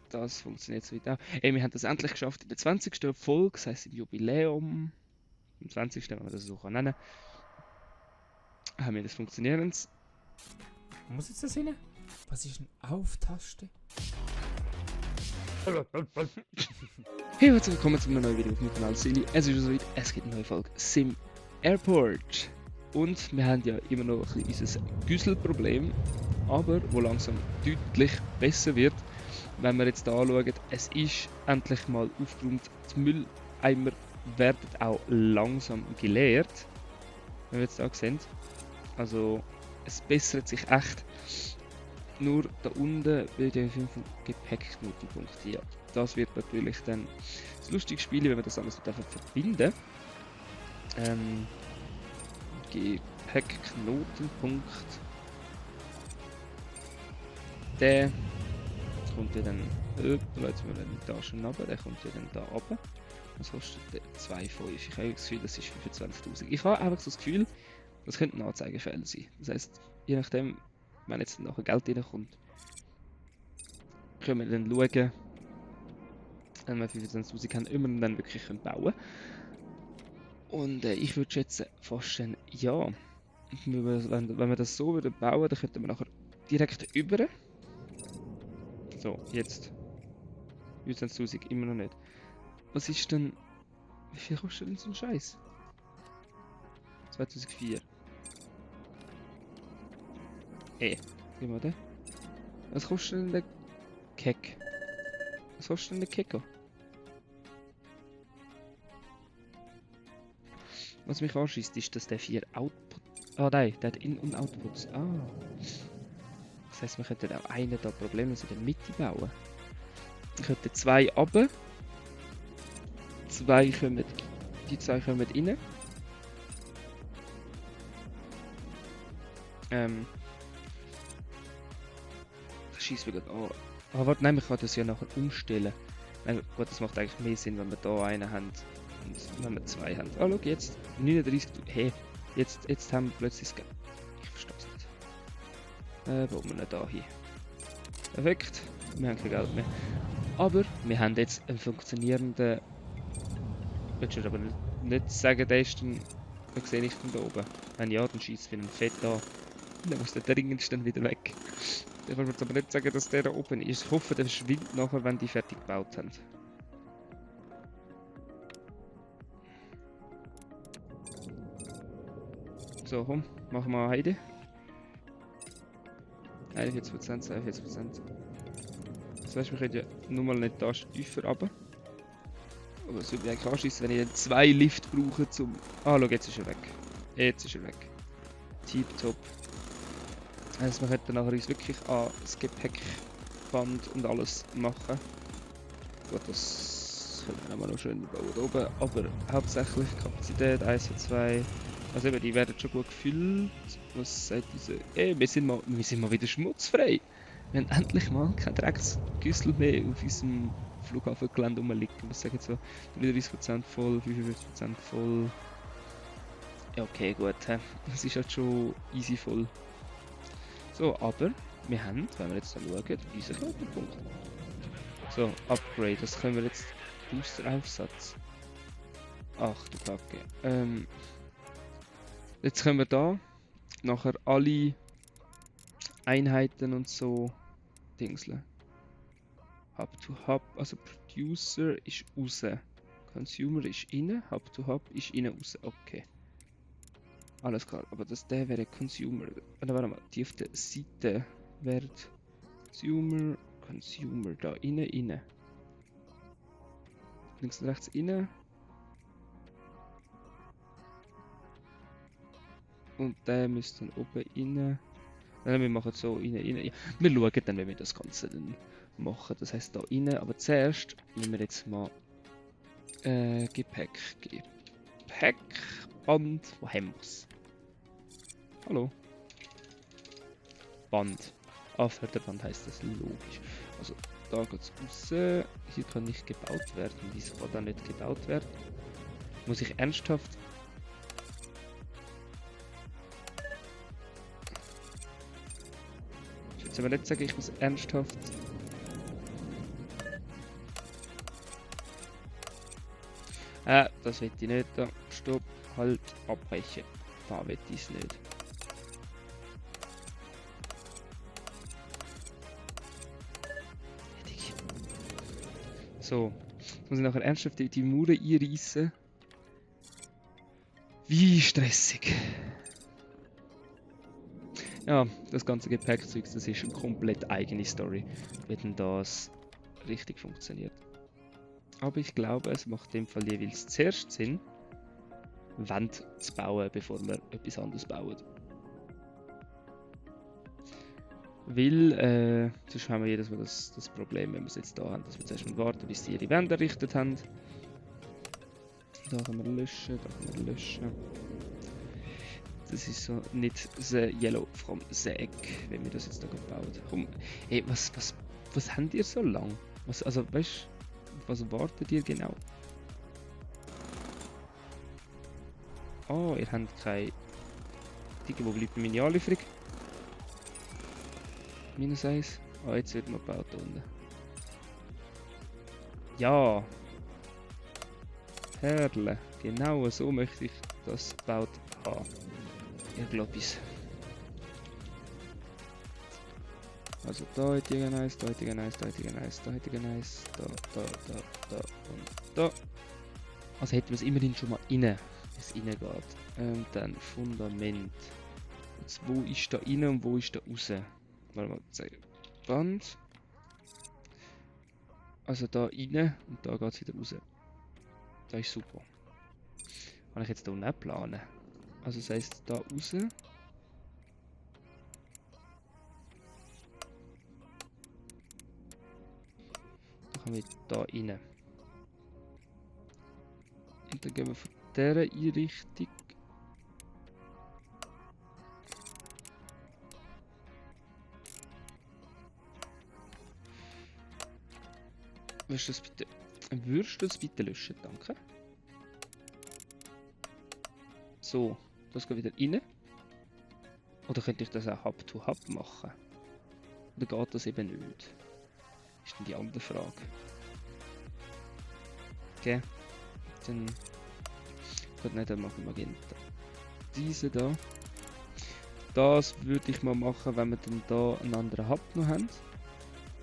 Das funktioniert so weit auch. Ey, wir haben das endlich geschafft in der 20. Folge, das heisst im Jubiläum, im 20., wenn man das so nennen kann, haben wir das funktionierend. Muss jetzt das hin? Was ist eine Auf-Taste? Hey, herzlich willkommen zu einem neuen Video auf meinem Kanal Silly. Es ist schon soweit, es gibt eine neue Folge Sim Airport. Und wir haben ja immer noch ein bisschen unser Güsselproblem, aber wo langsam deutlich besser wird. Wenn wir jetzt hier anschauen, es ist endlich mal aufgeräumt. Die Mülleimer werden auch langsam geleert. Wenn wir jetzt hier sehen. Also es bessert sich echt. Nur da unten wird ja 5 Gepäckknotenpunkte. Ja, das wird natürlich dann das lustige Spiel, wenn wir das alles mit einfach verbinden. Gepäckknotenpunkt. Der kommt ja dann. Jetzt mal den da schon runter, der kommt ja dann da runter. Was kostet der? 2,5. Ich habe das Gefühl, das ist 25.000. Ich habe einfach so das Gefühl, das könnten Anzeigefehler sein. Das heisst, je nachdem, wenn jetzt nachher Geld reinkommt, können wir dann schauen, wenn wir 25.000 haben, ob wir dann wirklich bauen können. Und ich würde schätzen, fast dann ja. Wenn wir das so würden bauen, dann könnten wir nachher direkt über. So, jetzt. 25.000 immer noch nicht. Was ist denn. Wie viel kostet denn so ein Scheiß? 2004. Gehen wir da? Was kostet denn der Keck? Was kostet denn der Kecker? Was mich anschießt, ist, dass der 4 Output. Ah nein, der hat In- und Outputs. Ah. Das heisst, wir könnten auch einen da problemlos in der Mitte bauen. Wir könnten 2 runter. Die 2 kommen rein. Das schießt mir gerade an. Ah, warte, nein, man kann das ja nachher umstellen. Nein, gut, das macht eigentlich mehr Sinn, wenn wir da einen haben und wenn wir 2 haben. Ah, schau, jetzt 39. Hey, jetzt haben wir plötzlich das Geld. Ich verstehe es nicht. Bauen wir ihn da hin. Perfekt, wir haben kein Geld mehr. Aber wir haben jetzt einen funktionierenden. Willst du aber nicht sagen, der ist dann. Da sehe ich von da oben. Wenn ja, dann schießt es wie ein Fett an. Dann muss der dringendst dann wieder weg. Ich will jetzt aber nicht sagen, dass der da oben ist. Ich hoffe, der verschwindet nachher, wenn die fertig gebaut haben. So, komm, machen wir Heide. 41%, 42%. Das heißt, wir können ja nur mal nicht da tiefer runter. Aber es würde mich eigentlich anschiessen, wenn ich 2 Lift brauche zum... Ah, schau, jetzt ist er weg. Jetzt ist er weg. Tipptopp. Also wir könnten nachher uns wirklich an das Gepäckband und alles machen. Gut, das können wir auch noch schön bauen da oben. Aber hauptsächlich Kapazität 1 und 2. Also eben, die werden schon gut gefüllt. Was sagt diese... wir sind mal wieder schmutzfrei. Wir haben endlich mal kein Drecksgüssel mehr auf unserem Flughafengelände rumliegen. Was sagen so? 33% voll, 55% voll. Ja, okay, gut. Es ist halt schon easy voll. So, aber wir haben, wenn wir jetzt da schauen, unseren Knotenpunkt. So, Upgrade, das können wir jetzt. Booster-Aufsatz. Ach du Kacke. Jetzt können wir da nachher alle Einheiten und so dingseln. Hub to Hub, also Producer ist raus. Consumer ist inne, Hub to Hub ist innen raus. Okay. Alles klar, aber der wäre Consumer. Warte mal, die auf der Seite wäre Consumer, da innen. Links und rechts innen. Und der müsste dann oben innen. Nein, wir machen so innen. Ja, wir schauen dann, wenn wir das Ganze dann machen. Das heisst da innen, aber zuerst nehmen wir jetzt mal Gepäckband. Wo haben wir's? Hallo. Band. Förderband heisst das logisch. Also da geht's raus. Hier kann nicht gebaut werden. Wieso kann da nicht gebaut werden? Muss ich ernsthaft? Ich würde aber nicht sagen, ich muss ernsthaft Das will ich nicht. Da, stopp, halt, abbrechen. Da will ich es nicht. Fertig. So, jetzt muss ich nachher ernsthaft die Mauern einreißen. Wie stressig. Ja, das ganze Gepäckzeug, das ist eine komplett eigene Story, wie denn das richtig funktioniert. Aber ich glaube, es macht in dem Fall jeweils zuerst Sinn, Wände zu bauen, bevor wir etwas anderes bauen. Weil, sonst haben wir jedes Mal das Problem, wenn wir es jetzt da haben, dass wir zuerst mal warten, bis die ihre Wände errichtet haben. Da können wir löschen, da können wir löschen. Das ist so nicht the yellow from the egg, wenn wir das jetzt da gebaut haben. Ey, was habt ihr so lang? Also, weißt du, was wartet ihr genau? Oh, ihr habt keine... Digga, wo bleibt meine Anlieferung? -1. Ah, jetzt wird noch gebaut da unten. Ja! Perle. Genau so möchte ich das gebaut haben. Ja, glaube ich. Also da hätte ich eins, da hätte ich eins, da hätte ich eins, da hätte ich eins, da und da. Also hätten wir es immerhin schon mal rein, wie es reingeht. Dann Fundament. Jetzt, wo ist da rein und wo ist da raus? Warte mal, zeigen. Band. Also da rein und da geht es wieder raus. Das ist super. Kann ich jetzt hier unten planen? Also das heisst da raus. Dann kommen wir da rein. Und dann gehen wir von dieser Einrichtung. Würdest du das bitte löschen? Danke. So, das geht wieder rein. Oder könnte ich das auch Hub-to-Hub machen? Oder geht das eben nicht? Ist dann die andere Frage. Okay. Dann... Gut, nein, dann machen wir Magenta. Diese da. Das würde ich mal machen, wenn wir dann da einen anderen Hub noch haben.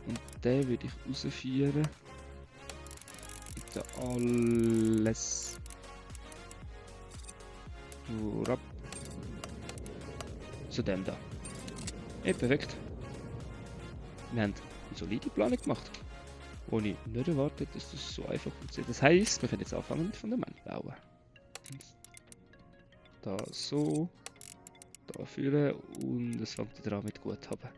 Und den würde ich rausführen. Da alles. Urab. Zu dem da. Ja, perfekt. Wir haben eine solide Planung gemacht. Ohne nicht erwartet, dass das so einfach funktioniert. Das heisst, wir können jetzt anfangen mit Fundament bauen. Da so. Da führen und es fängt wieder an mit Guthaben.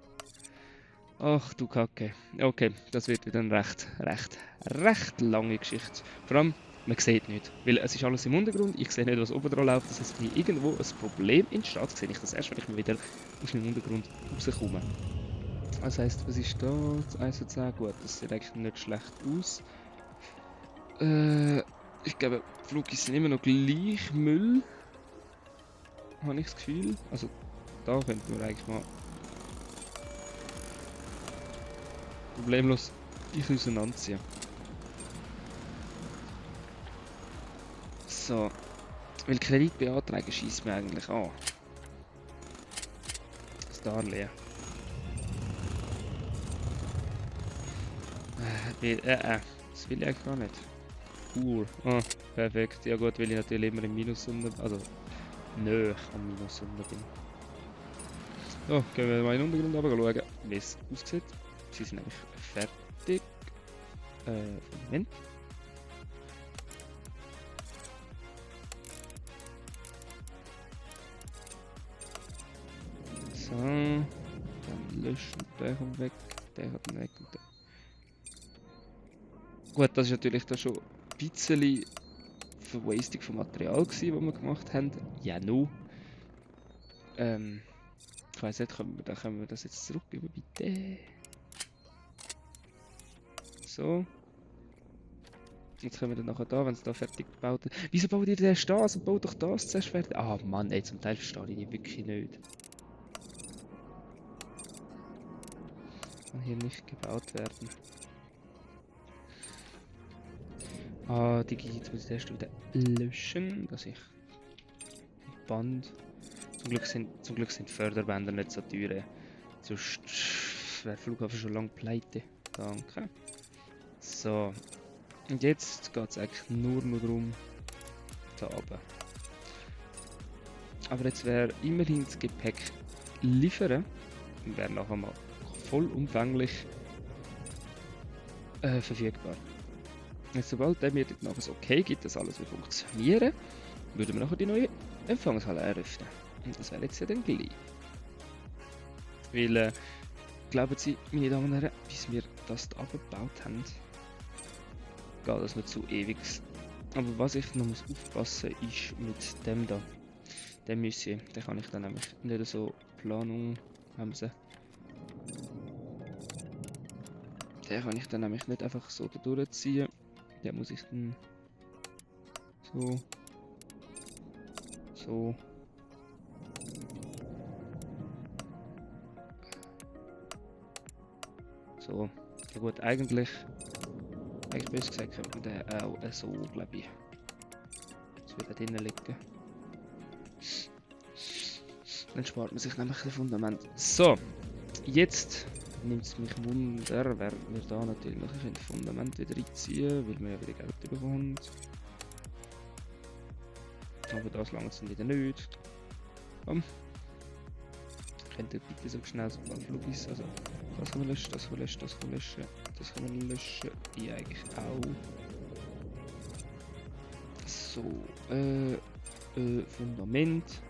Ach du Kacke. Okay, das wird wieder eine recht lange Geschichte. Vor allem, man sieht nicht, weil es ist alles im Untergrund, ich sehe nicht, was oben dran läuft. Das heißt, wenn irgendwo ein Problem entsteht, sehe ich das erst, wenn ich mal wieder aus dem Untergrund rauskomme. Das heisst, was ist da? Das 1 zu 10, gut, das sieht eigentlich nicht schlecht aus. Ich glaube, die Flugis sind immer noch gleich Müll. Habe ich das Gefühl. Also, da könnten wir eigentlich mal problemlos ich auseinanderziehen. So. Weil Kredit beantragen schießt mir eigentlich an. Das Darlehen. Das will ich eigentlich gar nicht. Cool. Ah, perfekt. Ja gut, weil ich natürlich immer im Minus unten, also nö, am Minus unten bin. So, gehen wir mal in den Untergrund schauen, wie es aussieht. Sie sind nämlich fertig. Moment. So, dann löschen, der kommt weg, der hat ihn weg und der. Gut, das ist natürlich da schon ein bisschen Verwastung von Material gewesen, was wir gemacht haben. Ja, no. Ich weiss nicht, können wir das jetzt zurückgeben, bitte? So. Jetzt können wir dann nachher da, wenn es da fertig gebaut ist. Wieso baut ihr das da? Also baut doch das zuerst fertig. Ah Mann, ey, zum Teil verstehe ich die wirklich nicht. Kann hier nicht gebaut werden. Ah, die jetzt muss ich erst wieder löschen, dass ich Band. Zum Glück sind Förderbänder nicht so teuer. Sonst wäre der Flughafen schon lange pleite. Danke. So. Und jetzt geht es eigentlich nur noch darum, da oben. Aber jetzt wäre immerhin das Gepäck liefern. Wäre nachher mal vollumfänglich verfügbar. Jetzt, sobald der mir nachher das Okay gibt, dass alles wird funktionieren, würden wir nachher die neue Empfangshalle eröffnen. Und das wäre jetzt ja dann gleich. Weil, glauben Sie, meine Damen und Herren, bis wir das da abgebaut haben, geht das nicht zu ewig. Aber was ich noch muss aufpassen ist mit dem da. Den Monsieur, den kann ich dann nämlich nicht so Planung haben. Den kann ich dann nämlich nicht einfach so da durchziehen. Den muss ich dann so. So. So. Ja gut, eigentlich besser gesagt könnte man den auch so, glaube ich. Das würde da drinnen liegen. Dann spart man sich nämlich ein Fundament. So, jetzt nimmt es mich Wunder, wer wir da natürlich noch ein Fundament wieder reinziehen, weil man ja wieder Geld bekommt. Aber das langt es dann wieder nicht. Könnt ihr bitte so schnell so ein Flug ist. Also, das können wir löschen, das können wir löschen, das können wir löschen, das können wir löschen. Die eigentlich auch. So, Fundament.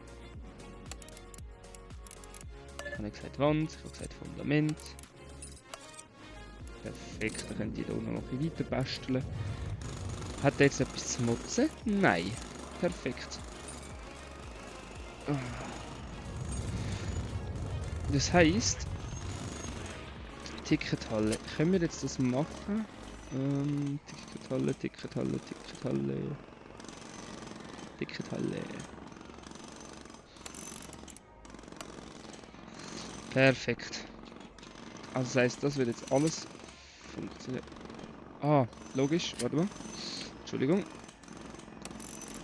Ich habe gesagt Wand, ich habe gesagt Fundament. Perfekt, dann könnt ihr hier unten noch ein bisschen weiter basteln. Hat der jetzt etwas zu motzen? Nein. Perfekt. Das heisst, Tickethalle. Können wir jetzt das machen? Tickethalle. Perfekt. Also das heisst, das wird jetzt alles funktionieren. Ah, logisch, warte mal. Entschuldigung.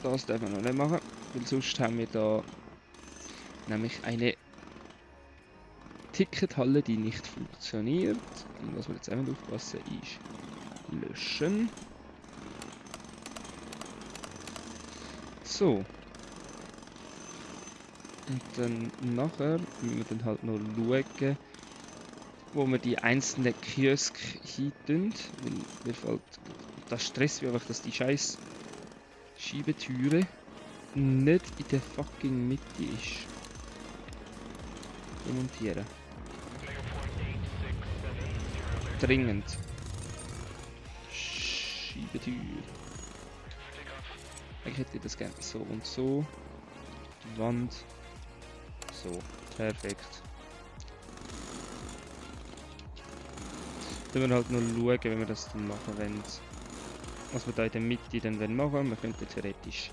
Das dürfen wir noch nicht machen, weil sonst haben wir da nämlich eine Tickethalle, die nicht funktioniert. Und was wir jetzt einmal aufpassen ist löschen. So. Und dann nachher müssen wir dann halt noch schauen, wo wir die einzelnen Kiosk hin tun. Weil mir fällt das Stress, wie einfach, dass die scheiß Schiebetüre nicht in der fucking Mitte ist. Demontieren. Dringend. Schiebetür. Ich hätte das gerne so und so. Die Wand. So. Perfekt. Dann wir halt nur schauen, wenn wir das dann machen wollen. Was wir da in der Mitte dann machen wollen. Wir könnten theoretisch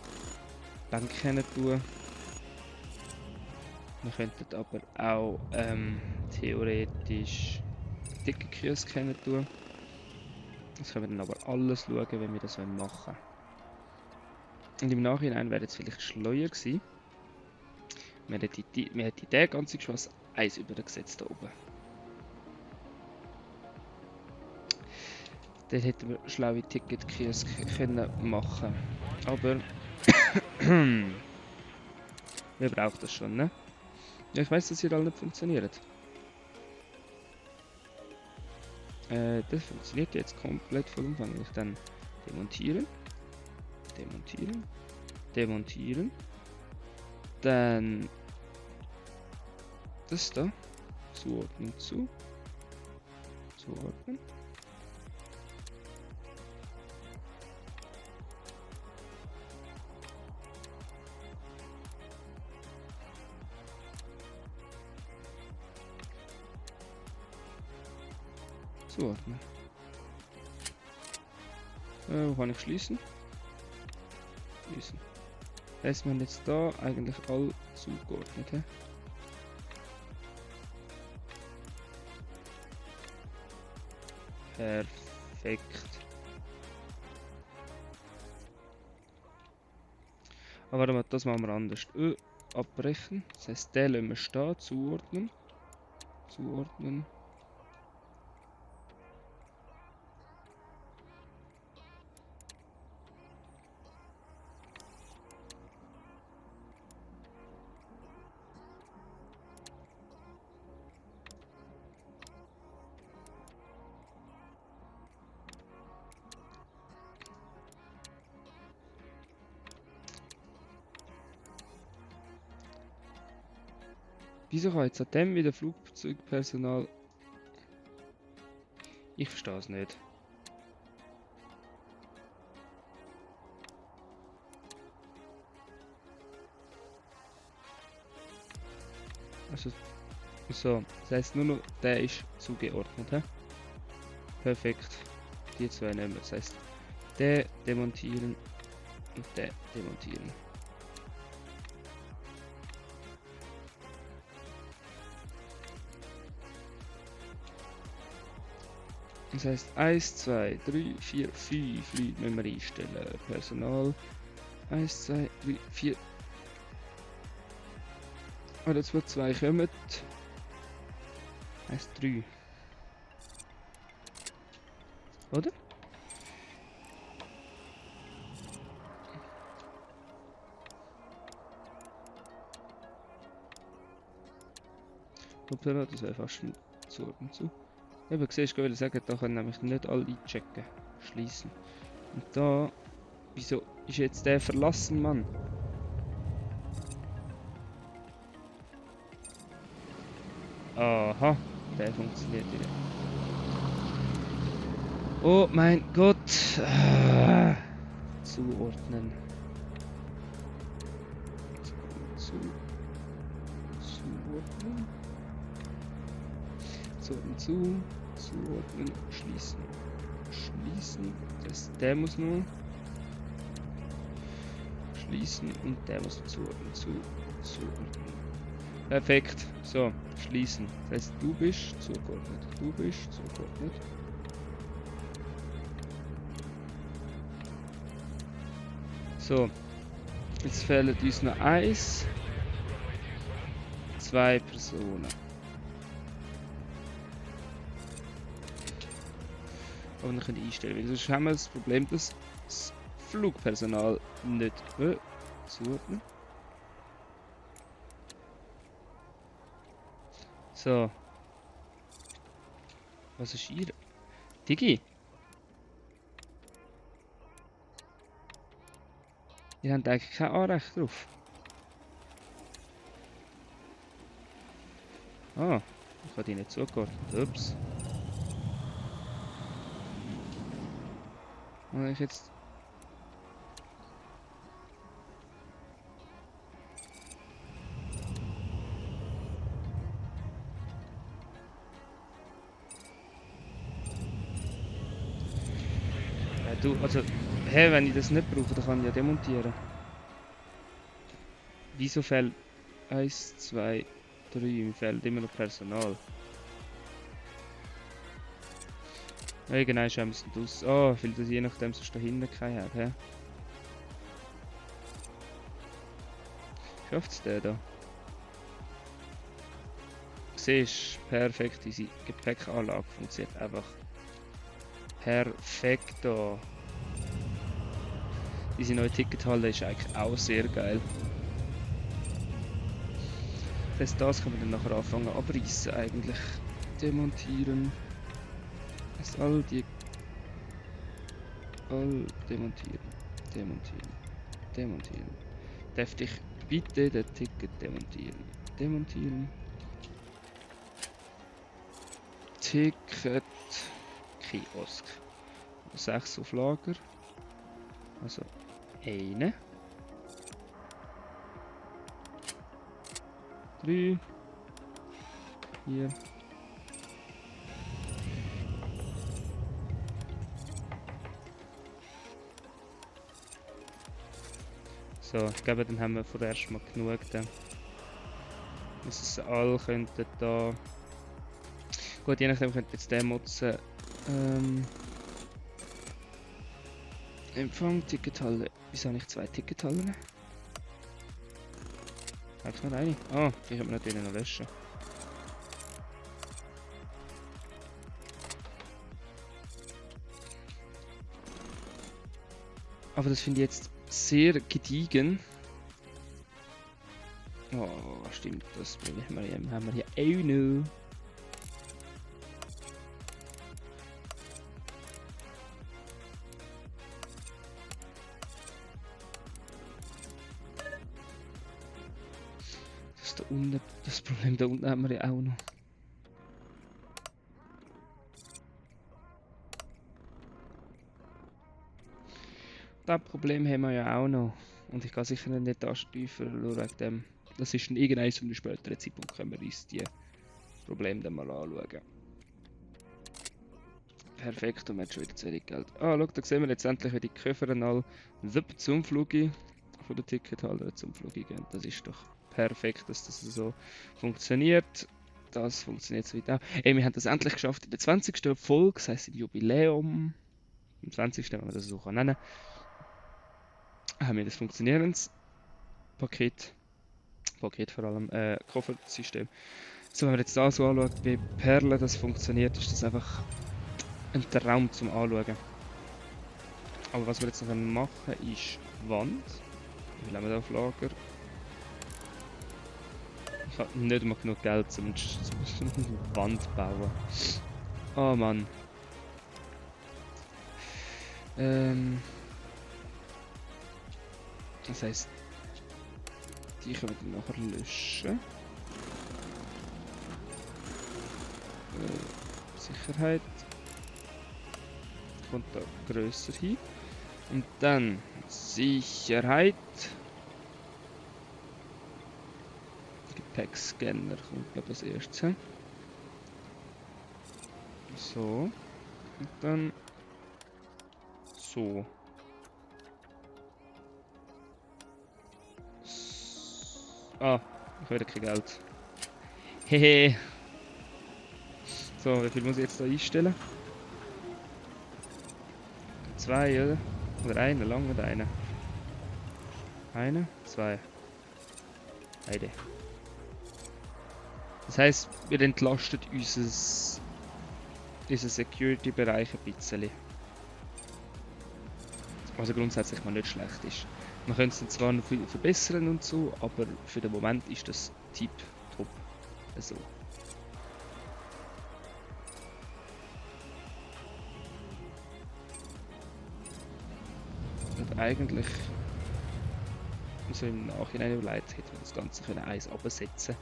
Bänke tun. Wir könnten aber auch theoretisch dicke Kiosk tun. Das können wir dann aber alles schauen, wenn wir das machen wollen. Und im Nachhinein wäre es vielleicht schleuer gewesen. Wir hätten den ganzen Geschoss eins übergesetzt da oben. Dann hätten wir schlaue Ticket-Kiosk machen. Aber wer braucht das schon, ne? Ja, ich weiß, dass hier alle nicht funktioniert. Das funktioniert jetzt komplett vollumfänglich. Dann demontieren. Demontieren. Demontieren. Dann das da. Zuordnen zu. Zuordnen. Zuordnen. Wo kann ich schließen? Schließen. Da ist man jetzt da eigentlich all zugeordnet. He? Perfekt. Aber warte mal, das machen wir anders. Abbrechen. Das heisst, den lassen wir stehen. Zuordnen. Zuordnen. Wieso kann jetzt an dem wieder Flugzeugpersonal... Ich verstehe es nicht. Also, so, das heisst nur noch, der ist zugeordnet, hä? Perfekt. Die zwei nehmen wir. Das heisst, der demontieren und der demontieren. Das heisst 1, 2, 3, 4, 5 Leute müssen wir einstellen. Personal 1, 2, 3, 4. Oder 2, 2 kommen. 1, 3. Oder? Hoppala, das wäre fast ein Sorgen zu. Eben, siehst du, ich sagen, da können nämlich nicht alle einchecken. Schließen. Und da... Wieso ist jetzt der verlassen, Mann? Aha, der funktioniert wieder. Oh mein Gott! Zuordnen. Zuordnen. Zuordnen, schließen. Schließen. Der muss nur. Schließen und der muss zuordnen. Zuordnen. Perfekt. So, schließen. Das heißt, du bist zugeordnet. Du bist zugeordnet. So. Jetzt fehlen uns noch 1. 2 Personen. Aber wir können einstellen, weil sonst haben wir das Problem, dass das Flugpersonal nicht zuordnen. So. Was ist hier? Digi? Ihr habt eigentlich kein Anrecht drauf. Ah, ich habe die nicht zugeordnet. Ups. Und ich jetzt... Ja, du, also... Hä, wenn ich das nicht brauche, dann kann ich ja demontieren. Wieso fehlt 1, 2, 3, mir fehlt immer noch Personal. Irgendwann schauen wir es nicht aus. Oh, weil das je nachdem sonst da hinten keinen hat, hä? Schafft es der da? Siehst, perfekt, diese Gepäckanlage funktioniert einfach perfekto. Diese neue Tickethalle ist eigentlich auch sehr geil. Das heißt, das kann man dann nachher anfangen abreißen eigentlich. Demontieren. Das all demontieren. Demontieren. Demontieren. Darf ich bitte das Ticket demontieren? Demontieren. Ticket. Kiosk. 6 auf Lager. Also eine. 3. 4. So, ich glaube, dann haben wir vorerst mal genug. Dann. Dass es alle könnten da. Gut, je nachdem könnt ihr jetzt den nutzen. Empfang, Tickethalle. Wieso habe ich 2 Tickethallen? Hat noch eine? Ah, die können wir natürlich noch löschen. Aber das finde ich jetzt sehr gediegen. Oh, stimmt, das haben wir hier auch noch. Das ist da unten, das Problem da unten haben wir ja auch noch. Das Problem haben wir ja auch noch. Und ich kann sicher nicht tiefer, nur wegen dem. Das ist dann irgendein zu einem späteren Zeitpunkt, können wir uns die Probleme dann mal anschauen. Perfekt, und wir haben schon wieder zu wenig Geld. Ah, schau, da sehen wir jetzt endlich, wie die Koffer all zum Flugi von der Tickethalter zum Flugi gehen. Das ist doch perfekt, dass das so funktioniert. Das funktioniert so weit auch. Ey, wir haben das endlich geschafft in der 20. Folge, das heisst im Jubiläum. Im 20. wenn man das so nennen kann, haben wir das funktionierendes Paket vor allem, Koffersystem. So, wenn man jetzt da so anschaut, wie Perle das funktioniert, ist das einfach ein Traum zum Anschauen. Aber was wir jetzt noch machen ist Wand. Wie viel haben wir da auf Lager? Ich habe nicht mal genug Geld um Wand zu bauen. Oh Mann. Das heisst, die können wir dann nachher löschen. Sicherheit. Kommt da grösser hin. Und dann Sicherheit. Gepäckscanner kommt glaube ich als erstes. So. Und dann so. Ah, ich habe wieder kein Geld. Hehe. So, wie viel muss ich jetzt da einstellen? 2, oder? Oder eine, lang oder eine? Eine, 2. Beide. Das heisst, wir entlastet unseren Security-Bereich ein bisschen. Was grundsätzlich mal nicht schlecht ist. Man könnte es zwar noch viel verbessern und so, aber für den Moment ist das tipptopp so. Und eigentlich, so im Nachhinein überlegt, hätte man das Ganze können eins absetzen.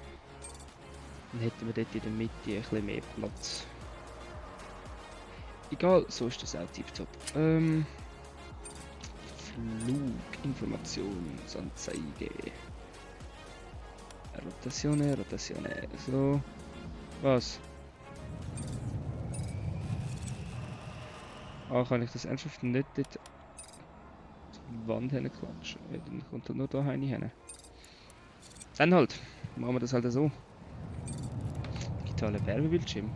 Dann hätten wir dort in der Mitte ein bisschen mehr Platz. Egal, so ist das auch tipptopp. Fluginformationsanzeige. Rotazione. So. Was? Ah, kann ich das ernsthaft nicht dort die Wand hinklatschen? Ja, dann kommt er nur da hin. Dann halt. Machen wir das halt so. Digitale Werbebildschirm.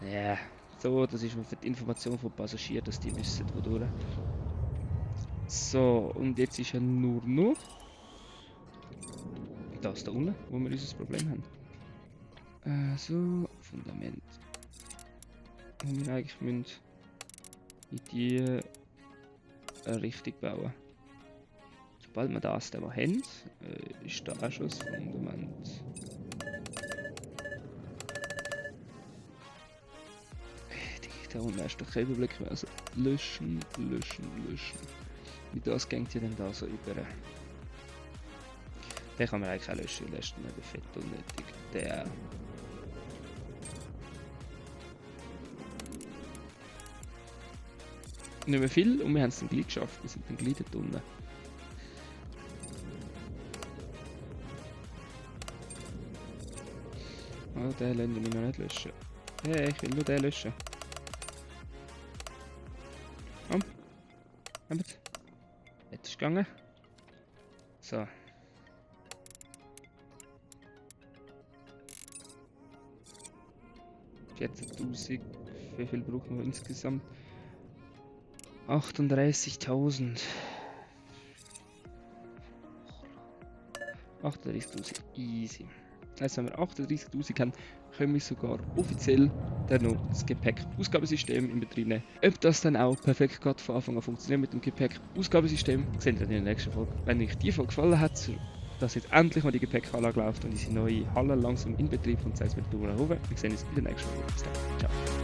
Ja, so, das ist für die Information von Passagieren, dass die wissen, wodurch. So, und jetzt ist ja nur noch das da unten, wo wir unser Problem haben. So, Fundament. Wo wir eigentlich müssen in die Richtung bauen. Sobald wir das dann mal haben, ist da auch schon das Fundament. Da unten hast du doch keinen Überblick mehr. Also löschen. Wie das geht ja dann da so über. Den kann man eigentlich auch löschen, der ist dann eben fett unnötig. Der. Nicht mehr viel und wir haben es dann gleich geschafft. Wir sind dann gleich dort unten. Oh, den lassen wir noch nicht löschen. Hey, ich will nur den löschen. Komm. Kommt. Jetzt ist gegangen. So. Wie viel brauchen wir insgesamt? 38.000. 38.000, easy. Also wenn wir 38.000 haben, können wir sogar offiziell dann noch das Gepäck-Ausgabesystem in Betrieb nehmen. Ob das dann auch perfekt gerade von Anfang an funktioniert mit dem Gepäck-Ausgabesystem, sehen wir dann in der nächsten Folge. Wenn euch die Folge gefallen hat, dass jetzt endlich mal die Gepäckanlage läuft und unsere neue Halle langsam in Betrieb kommt, sei es mit Daumen nach oben. Wir sehen uns in der nächsten Folge. Bis dann. Ciao.